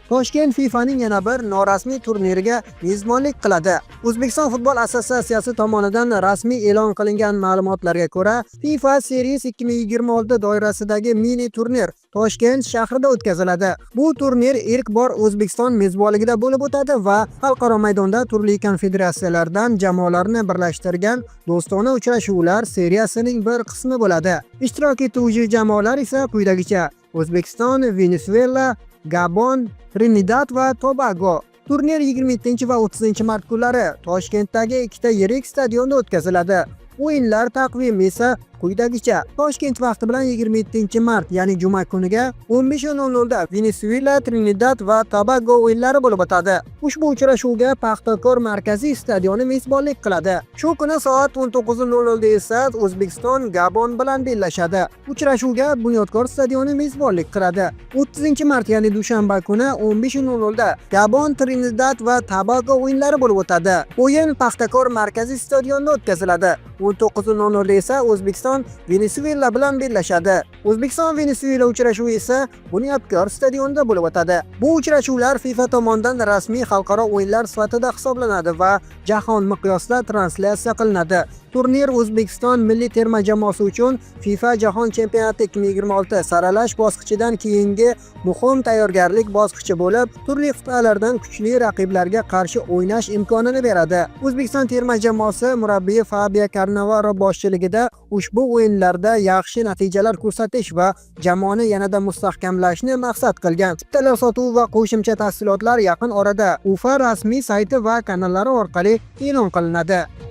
Toshkent FIFAning yana bir norasmiy turniriga mezbonlik qiladi. O'zbekiston futbol assotsiatsiyasi tomonidan rasmiy e'lon qilingan ma'lumotlarga ko'ra, FIFA Series 2026 doirasidagi mini turnir Toshkent shahrida o'tkaziladi. Bu turnir ilk bor O'zbekiston mezbonligida bo'lib o'tadi va xalqaro maydonda turli konfederatsiyalardan jamoalarni birlashtirgan do'stona uchrashuvlar seriyasining bir qismi bo'ladi. Ishtirok etuvchi jamoalar esa quyidagicha: O'zbekiston, Venesuela, Gabon, Trinidad va Tobago. Turnir 27 va 30 mart kunlari Toshkentdagi ikkita yirik stadionda o'tkaziladi. O'yinlar taqvimi esa quyidagicha: Toshkent vaqti bilan 27 mart, ya'ni juma kuniga 15:00 da Venesuela, Trinidad va Tobago o'yinlari bo'lib o'tadi. Ushbu uchrashuvga Paxtakor markaziy stadioni mezbonlik qiladi. Shu kuni soat 19:00 da esa O'zbekiston Gabon bilan bellashadi. Uchrashuvga Bunyodkor stadioni mezbonlik qiladi. 30 mart, ya'ni dushanba kuni 15:00 da Gabon, Trinidad va Tobago o'yinlari bo'lib o'tadi. O'yin Paxtakor markaziy stadionida o'tkaziladi. 19:00 da esa O'zbekiston Venesuela bilan bellashadi. O'zbekiston Venesuela uchrashuvi esa Bunyodkor stadionida bo'lib o'tadi. Bu uchrashuvlar FIFA tomonidan rasmiy xalqaro o'yinlar sifatida hisoblanadi va jahon miqyosida translyatsiya qilinadi. Turnir O'zbekiston milliy terma jamoasi uchun FIFA Jahon chempionati 2026 saralash bosqichidan keyingi muhim tayyorgarlik bosqichi bo'lib, turli qit'alardan kuchli raqiblarga qarshi o'ynash imkonini beradi. O'zbekiston terma jamoasi murabbiyi Fabio Cannavaro boshchiligida ushbu o'yinlarda yaxshi natijalar ko'rsatish va jamoani yanada mustahkamlashni maqsad qilgan. Chiptalar sotuvi va qo'shimcha tafsilotlar yaqin orada UFA rasmiy sayti va kanallari orqali e'lon qilinadi.